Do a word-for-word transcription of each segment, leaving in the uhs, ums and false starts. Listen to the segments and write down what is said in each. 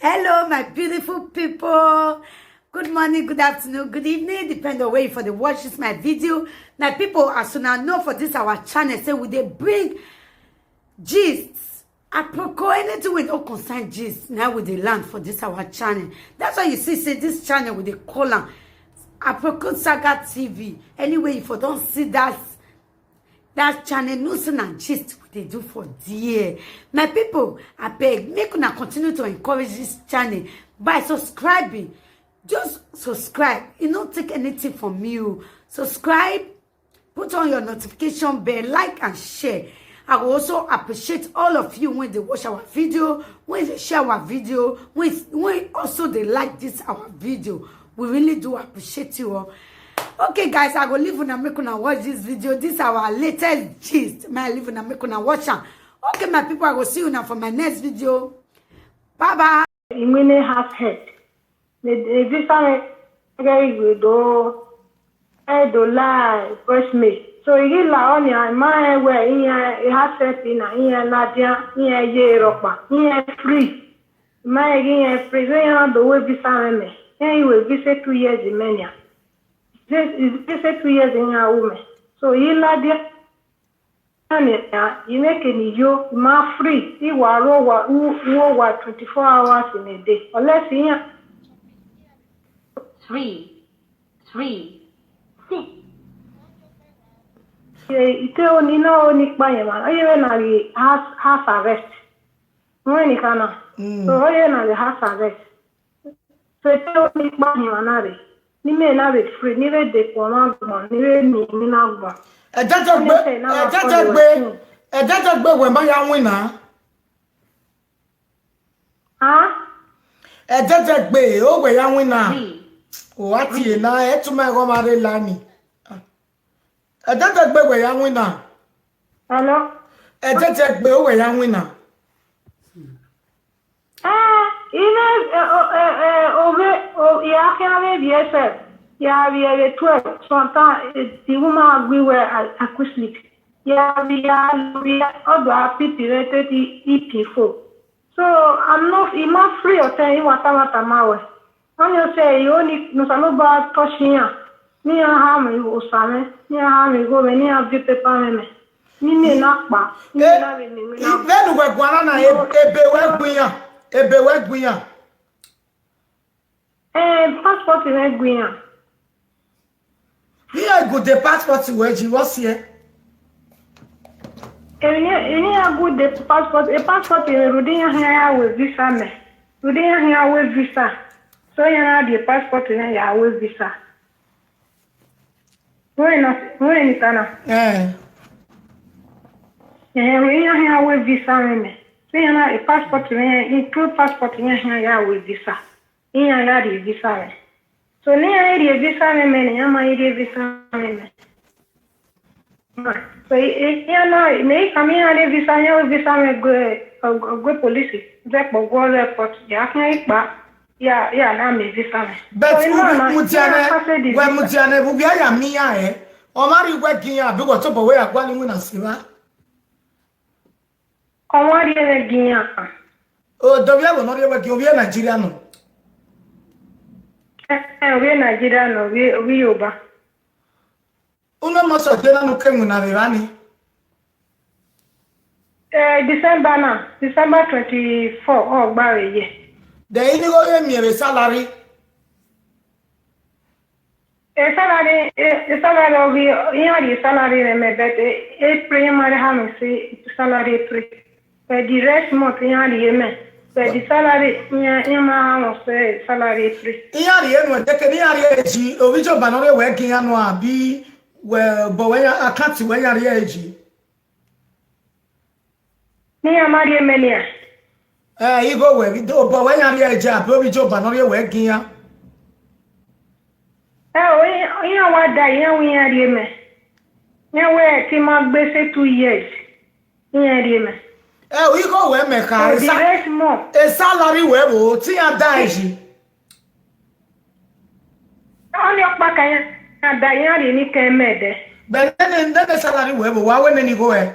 Hello, my beautiful people. Good morning, good afternoon, good evening, depend on where you for the watch this my video. My people, as soon as know for this our channel, say we dey bring gists. Aproko, anything we don't concern gist, now we dey land for this our channel. That's why you see, say this channel we dey call am Aproko Saga T V. Anyway, if you don't see that that channel, no sin and gist we dey do for there. My people, I beg, make una continue to encourage this channel by subscribing. Just subscribe. You don't take anything from you. Subscribe, put on your notification bell, like and share. I will also appreciate all of you when they watch our video, when they share our video, when, when also they like this our video. We really do appreciate you all. Okay, guys, I go leave una make una watch this video. This our latest gist. My leave una make una watch am. Okay, my people, I go see you now for my next video. Bye bye. Imine has head. The, the visa get you do. I do lie, first me. So you la on your mind where in your, it has head in a, in your Nadia, in your Yeropa, in your free. My in your free, when you the way visa me. Anyway, visa two years in many. This is this two years in your woman. So you la dia. Anya, you make any yo, ma free. You are over, who over twenty-four hours in a day. Unless you three, three, six. Ite oni na oni pa yẹn ma. Oye we na the house, house arrest. Wọ́n ní kana. So oye na the house arrest. So ite oni pa yẹn ma na re. Ni me na be free. Ni be de ko ma gbọn. Ni be ni ni na gbọn. Ẹjẹjẹgbe, ẹjẹjẹgbe, ẹjẹjẹgbe we ma ya win na. Huh? Ẹjẹjẹgbe o we ya win na. O ati e na e tu me go ma re la ni. Ẹjẹjẹgbe we ya win na. Hello? Ẹjẹjẹgbe o we ya win na. Eh, you know, eh, oh, eh, eh, oh, we, oh, yeah, I can't have yes, sir. Yeah, we have a twelve. Sometimes eh, the woman agree where I, I could sleep. Yeah, we are, we are, all the people rated the E P four. So I'm not, I'm not free or tell you what I'm at my way. When you say you only, no, no, but touching ya. Ni ya ha mi o sa me, ni ya ha mi go me, ni ya bi pepa me me. Ni me na pa, ni me na be ni me na. Venu we guana na ebe we guinya, ebe we guinya. Eh, passport we guinya. Ni ya go the passport we ji was here. Eni eni ya go the passport, e passport e rudi ya ha ya we visa me. Rudi ya ha ya we visa. So ya na the passport na ya we visa. Wena, wena kana. Eh. Eh, wena ya we visa me. Wena e passport me, include passport ya ya we visa. Iya ya di visa me. So ni ya di visa me me, ni ya ma di visa me me. So iya na me kami ya di visa ya we visa me go go police. Ze po go airport ya kan ipa. Ya, ya, na me visa me. But so, you know, na, mutiane, we mutiane, we bia ya mi ya eh. O mari we gin ya bi go to bo we agwa ni mu na siba. O mari we gin ya. O do bia we no ri we gin, o bia Nigeria no. Eh, eh, o bia Nigeria no, o bia, o bia Yoruba. Uno mo so de na no kemu na be bani. Eh, December na, December twenty-four, oh, gba we ye. De ini go ye mi re salary. E salary, e salary o bi, iya di salary re me bet, e primary ha mi si salary three. But the rest month, you are the amen. But the salary, you are the salary free. Iyari enu edeke ni iyari eji obijo banore we giya no abi we bo we ya account we ya ri eji. Ni amari emenia. Eh, igo we bi do bo we ya ri eji abi obijo banore we giya. Eh, o iya wa da iya wi ya ri eme. Ya we ti ma gbe se two years. Ihe dị ime. Eh, iko we me ka. The rest more. E salary we bo ti ya da eji. Onye ọkpa ka ya ada ya dị ni ka emede. But then then the salary we bo wa we ne ni go e.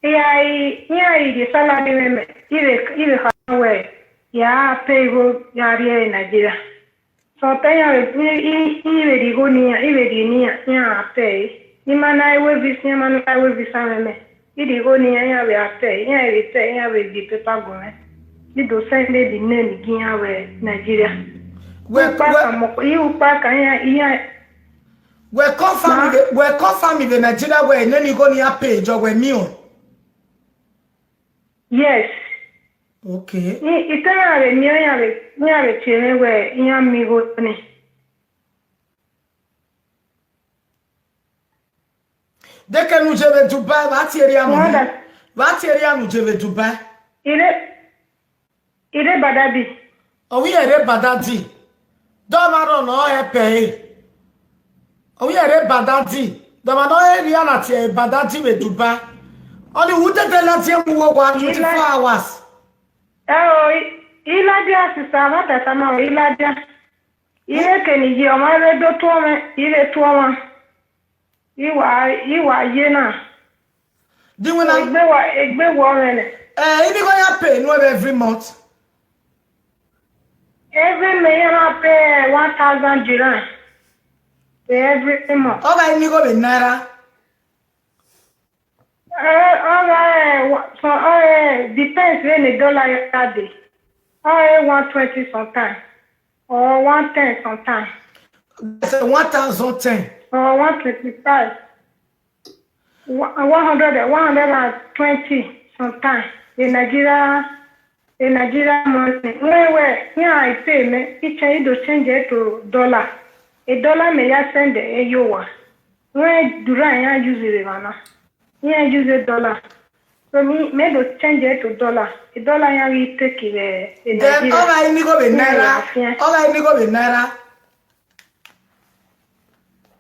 Ya i ya i the salary we me. Ire ire ha we ya pay go ya rie Nigeria. So pay ya we i i we di go ni ya i we di ni ya ya pay. Ni mana I we visa ni mana I we visa me me. I di go ni ya ya we pay ya we pay ya we di paper go me. I do send the name gi ya we Nigeria. We Upa ka mo i upa ka ya ya we confirm the we confirm the Nigeria we name go ni a pay jo we mi o. Yes. Okay. Ni itara re mi ya re mi ya re tiene we ya mi go ni. Deke nu je ve Dubai, va tieri anu. Wanda Va tieri anu je ve Dubai. ire ire badabi. Owi ere badadi. Doma ro no e pe e. Owi ere badadi. Doma no e ri ana ti e badadi ve Dubai. Oni wu tete la ti e mu wo wa twenty-four hours. Eh o ila dia sisa ma ta sama ila dia. Ire ke ni je o ma re do to me ire to ma. Iwa iwa ye na. Di wena Egbe wa egbe wo me ne. Eh, ini go ya pay no every month. Every me ya na pay one thousand dirham. Pay every month. Oga ini go be naira. Eh, all right. So, eh, depends when the dollar ya dey. All right, one twenty sometimes, or one ten sometimes, Say one thousand ten. or one twenty-five, one hundred, one hundred and twenty sometimes. The Nigeria, the Nigeria money. When we, when I pay me, each I do change it to dollar. A dollar me ya send a yowa. When Duran ya use it, man. Ya use a dollar. So me, me do change it to dollar. A dollar ya we take it. eh, in Then Nigeria. oga ini go be naira. Yeah. Oga ini go be naira.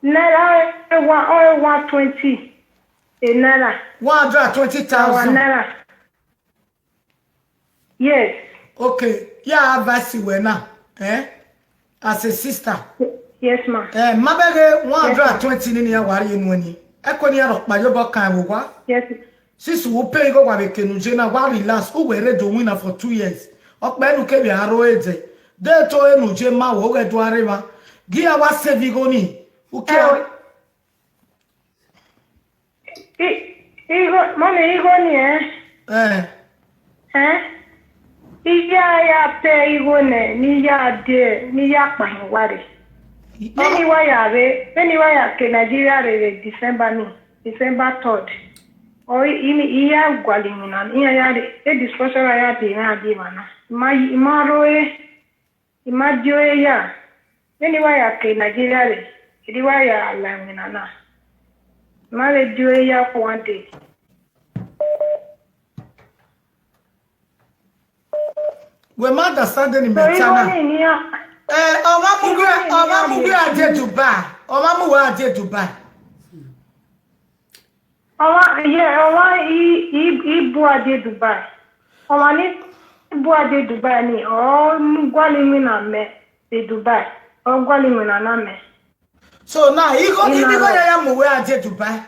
Naira eh, one oh one twenty. A naira. One hundred and twenty Our thousand. naira. Yes. Okay. Yeah, advice you were now. Eh? As a sister. Yes, ma. Eh, mabege one hundred and twenty nini ya wari enu ni. Eko ni aro pa yo bo kan wo wa. Yes. Since we pay go wa be kenu je na wa relax. U were do win for two years. Okpe enu ke bi aro eje. De to enu je ma wo ge do are ma. Gi awa save go ni. U ke Eh, I, igo, mami, igo ni eh. Eh. Eh? Iya ya pe igo ne ni ya de ni ya pa ware. Many waya re, many waya ke Nigeria re re December ni, December third. O ini iya gwali mina, iya ya re, e discussion ya de na de mana. Ma ma ro e, ma dio e ya. Many waya ke Nigeria re, di waya la mina na. Ma re dio e ya for one day. We ma understand ni So igo metana. ni ni ya. Eh, ọma mugwe, ọma mugwe aje Dubai. Ọma mugwe aje Dubai. Ọwa ye ọwa i i i bu ade Dubai. Ọwa ni bu ade Dubai ni ọ nu gwali mi na me de Dubai. Ọ gwali mi na na me. So now, igo Ina- igo ya ya mugwe aje Dubai.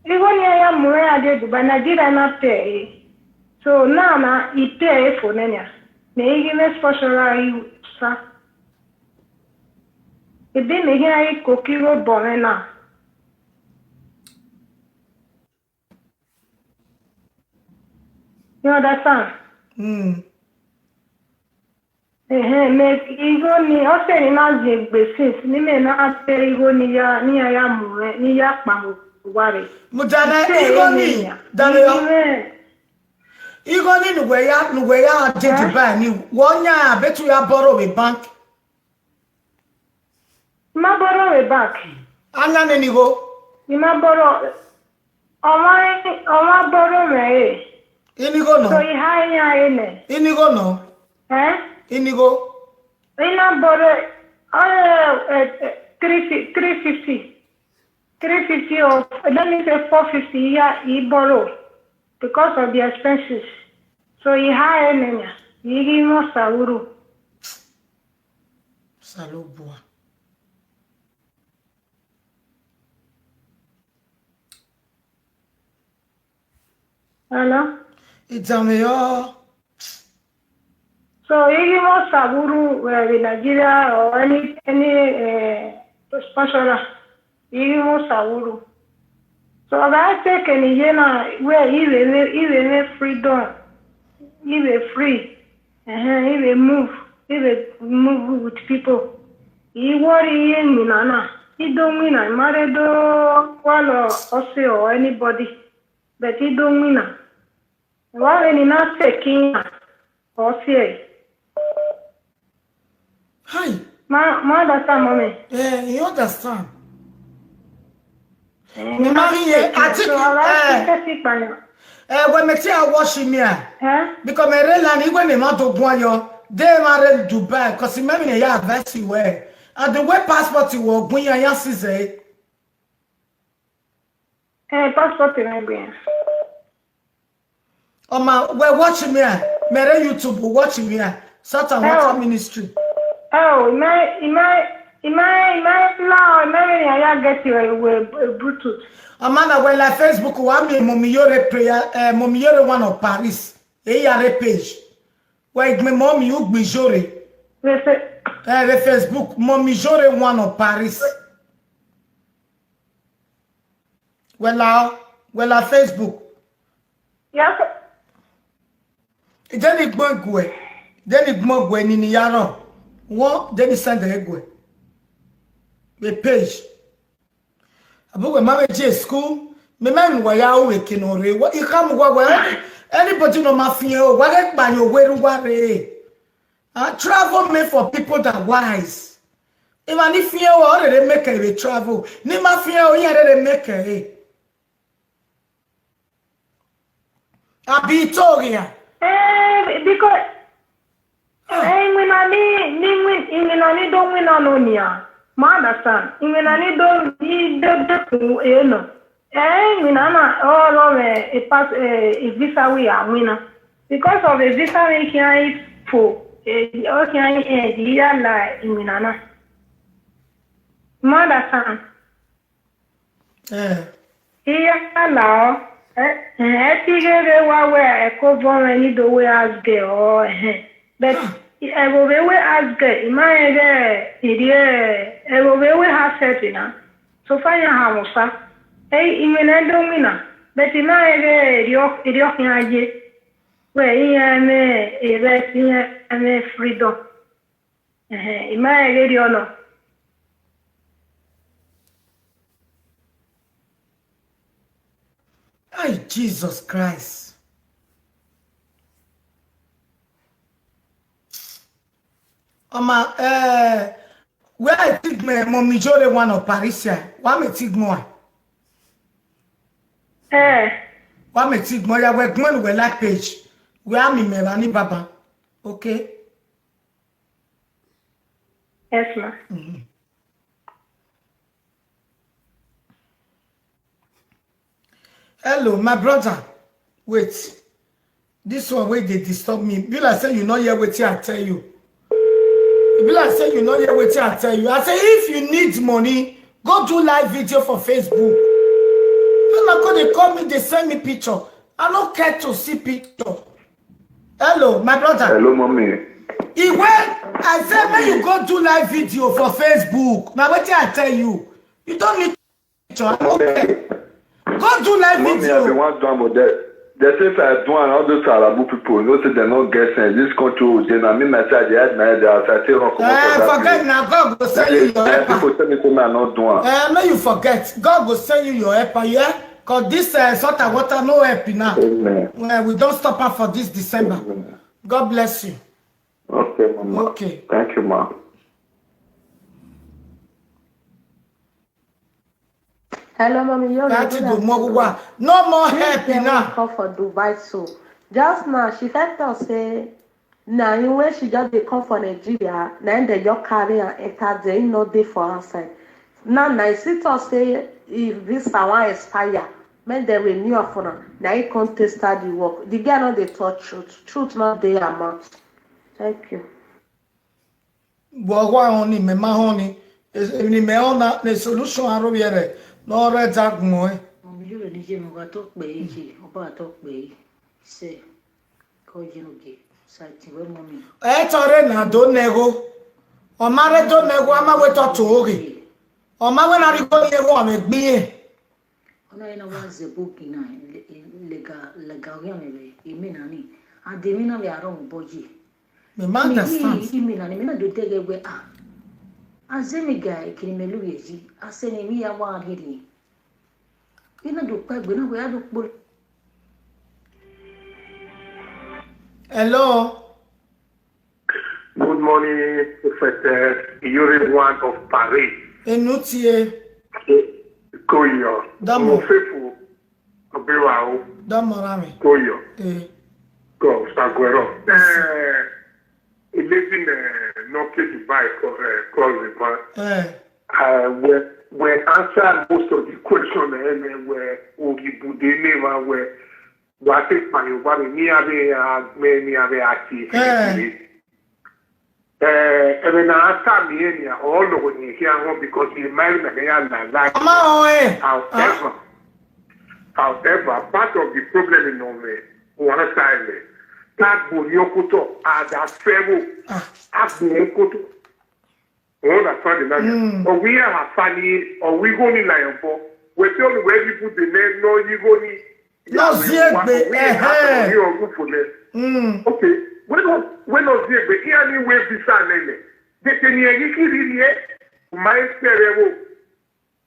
Igo ni ya mu ya de Dubai Nigeria na pay. So na na i pay for nenya. Me igi me sponsor i sa. Ebe me ya i koki ro bo me na. You understand? Mm. Ehe, me igo ni o se ni na je gbe since ni me na pe igo ni ya ni ya ya mu re ni ya pa mo ware. Mudana igo ni dana yo. Igo ni nugwe ya nugwe ya aje Dubai ni. Wonya betu ya borrow a bank. Ma borrow a bank. Anya ne ni go. Ni ma borrow. Ọmọ ọmọ borrow me e. Ini go no. So i ha ya ene. Ini go no. Eh? Ini go. Ina borrow uh, uh, three three fifty. Three fifty or let me say four fifty. Yeah, he borrow because of the expenses. So he hire me. He give me sauru. Salobua. Hello. It's a mayor. So even more Saburu, uh, in Nigeria or any any uh, sponsor, even more Saburu. So I take any yena where even even freedom, even free, uh, even move, even move with people. He worry in Minana. He don't mean I married wala or say or anybody, but he don't mean. Why when you not taking or say? Hi. Ma, ma understand, mommy. Eh, you understand? Eh, Mi ma rí yẹn, taking, àti so kí- I like eh. to take it by your- Eh, when me tell I wash him here. Eh? Because me rela ni when me ma to go yo. They ma re Dubai, cause me me ya advice you well. And the way passport you walk when you are size. Eh, passport in Nigeria. Oh my, well, watch me here. Me re YouTube, watch me here. Salt and water Oh. ministry. Oh, my, my, my, my, no, my, I get you with Bluetooth. Amana, well, like Facebook, wa mi Mommy Yore prayer, uh, Mommy Yore one of Paris. Eyare page. Well, me Mommy, you be Jore. They say, Uh, the Facebook, Mommy Jore one of Paris. Well, uh, well, uh, Facebook. yes, Then it gbọ́n gwe. Then it gbọ́n gwe ni ni yaro. What? Then it send the gwe. The page. Abu we mama je school. Me man wa ya uwe kinore. What you come wa wa? Anybody no ma fi o. Wa get ba yo weru wa re. Ah, travel made for people that wise. Even if you are already make a travel, ni ma fi o ya re make a. Abi Victoria. eh, because, eh, when I need, when, when I need, don't win on ya. Ma understand. When I need, don't need the, you know. Eh, when I'm all over a pass, eh, a visa we are winner. Because of a visa we can't for, eh, okay, eh, the year like, in Minana. Ma understand. Eh. Iya lao, eh, eh, tigere wa we eko vome ni do we asge o, eh. But ego be we asge, ima ege, iri e, ego be we ha set na. So fa ya ha musa. Eh, ime na do mi na. But ima ege, iri o, iri o ya je. We iya me, ebe iya me freedom. Eh, ima ege iri ono. Ay, Jesus Christ. Oma, eh, where I think me Mommy Jore one of Paris here. Wa me think more. Eh, Wa me think more. Ya we gwen we like page. Where me me rani baba. Okay. yes, ma. Hello, my brother. Wait. This one wey dey disturb me. Be like say you no hear wetin I tell you. E be like say you no hear wetin I tell you. I say if you need money, go do live video for Facebook. And I go dey call me, dey send me picture. I no care to see picture. Hello, my brother. Hello, mommy. Iwe, I say make you go do live video for Facebook. Na wetin I tell you. You don't need picture. I no care. Go do live Mommy, I video. been want do am, but the, the things I do and all those Arabu people, you know, say they no get sense. This country, oh, they na me myself, they had my head, as I take run comot Eh, for that forget place. Now. God go send you your Eh, helper. People tell me say me I no do am. Eh, make you forget. God go send you your helper, yeah? Cause this uh, salt and water no help you now. Amen. Well, we don't stop her for this December. Amen. God bless you. Okay, mama. Okay. Thank you, ma. Hello, mommy. You're That you do more wa. No more help They you won't now. Come for Dubai, so just now she felt us say now when she just dey come for Nigeria, now they just carry and enter there, no dey for outside. Now, now she talk say if this one expire, make dem renew am for now. Now he come test her the work. The girl no dey talk truth. Truth no dey her mouth. Thank you. But why only me, my honey? Is ni me on that the solution I robi ere. No red tag mo eh. Mo mi lérò ní jẹ́ mo bá tó pè é jì, mo bá tó pè é sẹ́. Ko jeno ge. Sa ti we mo mi. E tore na do nego. O mare do nego ama we to to oge. O ma we na ri ko ni ewo me gbiye. Ona ina wa ze book na lega lega oge me be. Imi na ni. Ade mi na le aro boji. Me ma understand. Imi na ni me na do dege we a. Aze mi ga kiri me lu yeji. Ase ni mi ya wa hiri. Ina do pa gbe na we a do po. Hello. Good morning, Prophetess Yuri One of Paris. Enutie. Koyo. Damo. Ofefu. Obewa o. Damo rami. Koyo. Eh. Go, Saguero. Eh, eleven eh, no ke Dubai ko eh, call the man. Eh. Uh, we we answer most of the question eh, eh, we ogibude name we wa te pa Yoruba ni ni ave a me ni ave ati. Eh. Eh, ebe na ata mi eni a all of ni here because the mile na ya na like. Ama o eh. However, however, part of the problem in Nome, one side, that Bunyokuto, and that Febo, Ah. Abukuto. You understand the language? Mm. Or we are funny, or we go in lion for. We tell you where people the name, no, you go in. No, Ziegbe, eh, eh. Mm. Okay. When not, when not Ziegbe, he only way visa nene. They can hear you, hear you, my stereo.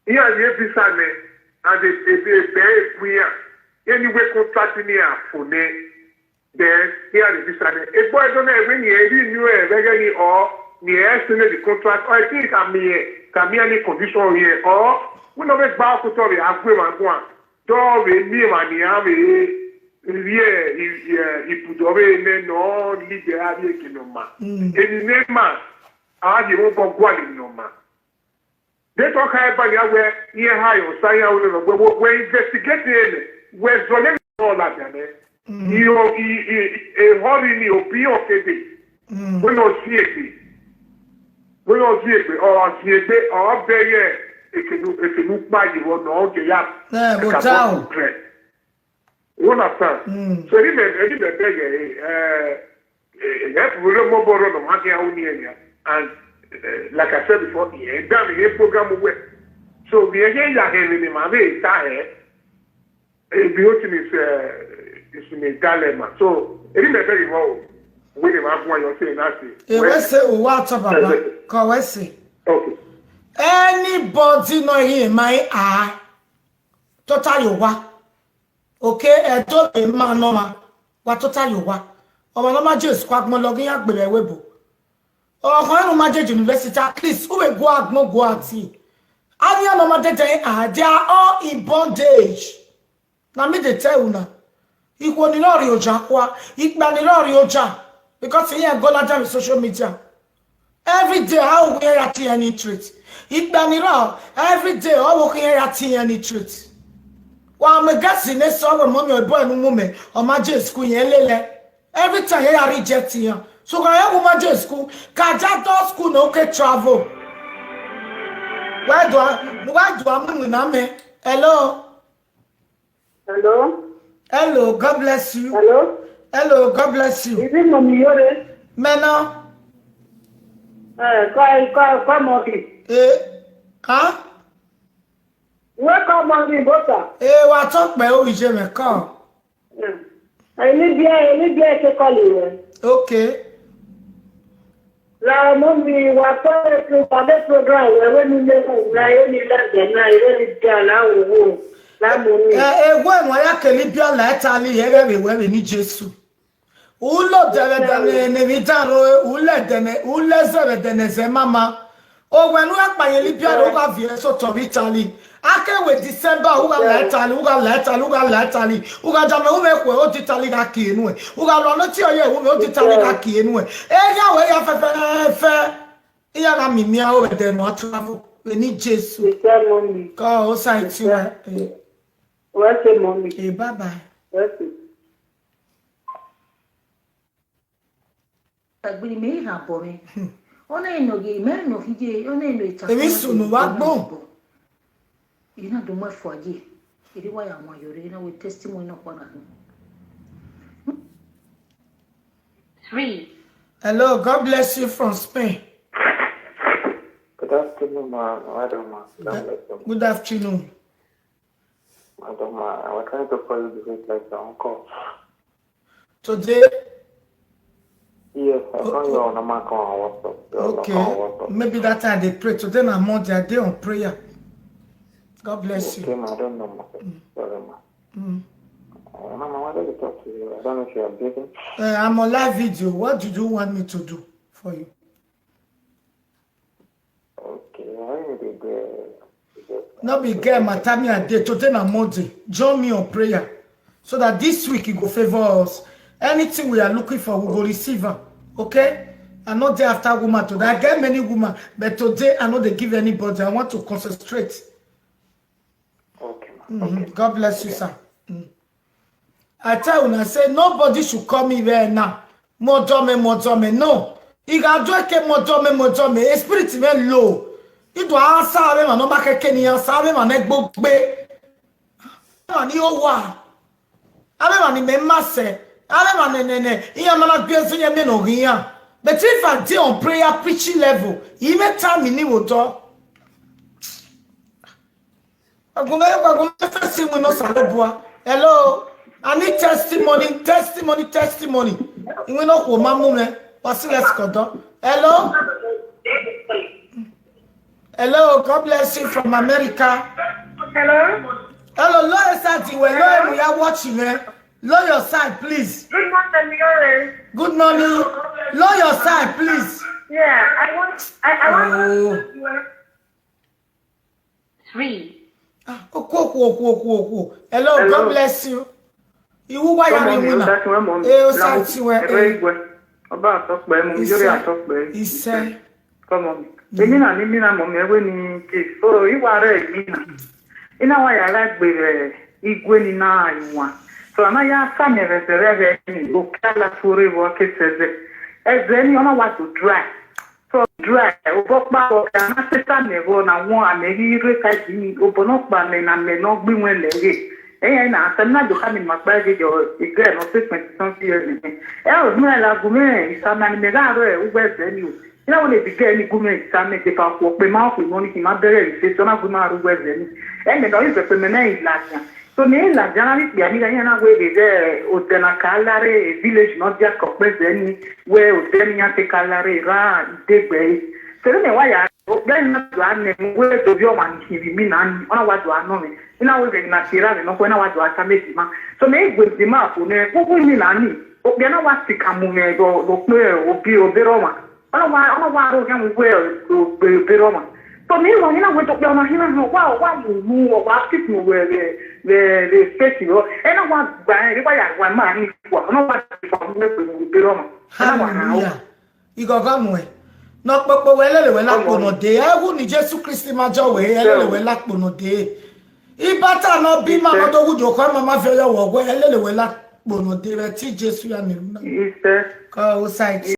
He only visa nene. And they, they, they, they, we are. Anyway, contract me up for name. Then, he only visa nene. A boy don't know when he renew a regularly or the estimate the contract. Or I think I'm here. Can be any condition here. Or we know where back to the Aguiman one. Dove me mani ave. Rie, ipudove ne no, libe ave ke no ma. Mm. Eni ne ma, ave wo bo gwali no ma. They talk high by ya where, ye high or saya we we investigate him. We zole all that there. Mm. Iyo i i e hori ni obi okede. Mm. We no see it. We no see it. Or see it. Or be ye. Ekenu ekenu pa yi wo no oge ya. Eh, go down. You understand? Mm. So any me any me beg eh eh eh we mo boro no ma ke awuni enya. And eh, like I said before, eh that me program we. So we are here ya he ni ma be ta he. Eh, the whole thing is uh, is in a dilemma. So any me beg you we dey ma go on say na say. E we se o wa to baba. Ko we se. Okay. Anybody no hear my ah. Total you wa. Okay, e to e ma no ma. Wa total you wa. O ma no ma Jesus kwa mo lo gin agbe we bo. O ko enu ma je university at least. Who we go agbon go ati. Any no ma de de ah, they are all in bondage. Na me dey tell una. Ikwo ni lori oja kwa, ikpa ni lori oja. Because here go la jam social media. Every day how we are at any treat. Ikpa ni lo every day how we are at any treat. Wa me gasi ne so we mo mi obo enu mu me. O ma je school yen lele. Every time here I reject yan. So ka ya wo ma je school. Ka ja do school no ke travel. Why do I why do I mu na me? Hello. Hello? Hello, God bless you. Hello? Hello, God bless you. Is it Mommy Yore? Mena, Uh, call, call, call Mommy. eh, huh? Welcome, Mommy, Bota. Eh, wa talk by O J me call. Elibia, Elibia, take call you. Okay. La Mommy, wa call you, wa the program, we we ni le ku, na yo ni la de, na yo ni de, na wo wo. La Mommy. Eh, eh, we mo ya ke Libya la Italy, eh, we we ni Jesu. Ulo dere dere ne mi daro, ule dene, ule zere dene ze mama. O wenu akpa ye Libya ro ga vie so to Italy. Ake we December, uga la Italy, uga la Italy, uga la Italy. Uga jame ume kwe o Italy ga kinu. Uga lo no ti oye ume o Italy ga kinu. E ya we ya fe fe fe. Iya na mi mi a o de no travel. We ni Jesu. Sister Mommy. Ka o sa ti wa. Eh, What's it, Mommy? eh, bye bye. What's it? Agbiri me ha bo me. Ona ino ge me no hije, ona ino ita. Emi sunu wa gbon. Ina do mo fo aje. Iri wa ya mo yore na we testimony no kwa na. Three. Hello, God bless you from Spain. Good afternoon, ma. Madam, ma. God bless you. Good afternoon. Madam, ma, I was trying to call you because, like, your uncle. Today, Yes, I found you on a Macron on WhatsApp. Your okay, uncle on WhatsApp. Maybe that time they pray. Today na Monday, I dey on prayer. God bless Okay, you. ma, I don't know, ma. Sorry, ma. Uh, Mama, I wanted to talk to you. I don't know if you are busy. Uh, I'm on live video. What do you want me to do for you? Okay, I really did there. No be girl matter me I dey. Today na Monday. Join me on prayer so that this week you go favor us. Anything we are looking for, we go receive am. Okay? I no dey after woman today. I get many woman, but today I no dey give anybody. I want to concentrate. Okay, ma. Mhm. God bless you, sir. Mm. I tell una say nobody should call me where now. Modome, modome, no. Iga do eke modome, modome. A spirit me low. Ido ansa ave ma no ma keke ni ansa ave ma ne gbogbe. Ave ma ni owa. Ave ma ni me mase. Ave ma ne ne ne. Iya mana gbe ezu ye me no hiya. But if I dey on prayer preaching level, he may tell me ni wodo. Agume, agume, first thing we know Salobua. Hello. I need testimony, testimony, testimony. We know who mamu me. What's the next kodo? Hello. Hello. God bless you from America. Hello? Hello. Lower your side. Well, lower, we are watching, eh? Lower your side, please. Good morning, Yore. Good morning. Lower your side, please. Yeah, I want, I, I want. Oh. Three. Ah, okwu, okwu, okwu, okwu, okwu. Hello, Hello. God bless you. Iwu wa ya ni wina. Eh, o sa ti we, eh. Ọba atọkpẹ mu, yori atọkpẹ. Ise. Come on. Èmi náà ni mí náà mọ̀ mi ẹwé ni kì í. So ìwà rẹ̀ èmi náà. Iná wa yàrá gbèrè igwe ni náà ìwà. So àná yà sàmì rẹ̀ bẹ̀rẹ̀ rẹ̀ ni òkè àlàfórè wọ kẹsẹ̀ rẹ̀. Ẹ̀zẹ̀ ni ọmọ wa tó dry. So dry. Òbọ̀ pa ọ̀kẹ́ àná ṣe sàmì ẹ̀rọ náà wọ́n àmì rí rẹ̀ ká jì ní. Òbọ̀ náà pa àmì náà mẹ́ náà gbé wọn lẹ́rẹ̀. Ẹ̀yà iná àtẹ̀mí náà dùkà mi mà pa ẹ̀jẹ̀ jọ ìgbẹ́ ẹ̀ náà ṣe twenty something years ago. Ẹ ò ní ẹ̀ lagun mẹ́rin ìsàmì àmì mẹ́rin àárọ̀ ẹ̀ wúgbẹ́ ẹ̀zẹ̀ ni o. Ina wole bige ni gume same te pa ko pe ma ko no ni ki ma bere ni se so na gume aru we ni. E me no ife pe me na ilaja. So ni ilaja na ni pe ani ga na we de de o de na kalare village no dia ko pe ze ni we o de ni ya te kalare ra de gbe. So ni wa ya o be na do ane we do bi o ma ni ki bi mi na ni. Ona wa do ano mi. Ina we de na tira ni no ko na wa do ata me di ma. So me gbe di ma ko ne ko ko ni na ni. O be na wa ti ka mu me do do pe o bi o be ro ma. Ọnụ wa ọnụ wa arụ ya ngwe ogbe obere ọma. So na ịlọ anyị na-enwe tọkpẹ ọma ihe na wa wa mụrụ wa fit no we we we we fake no. E na wa gba e wa ya wa ma ni kwa ọnụ wa fa ngwe obere ọma. Hallelujah. Igogo mwe. No popo welele wela kpono de. Ewu ni Jesu Kristi ma jo we elele wela kpono de. Ibata no bi ma no do wujo ko ma ma fe yo wo we elele wela kpono de re ti Jesu ya mi na. Ise. Ko o side.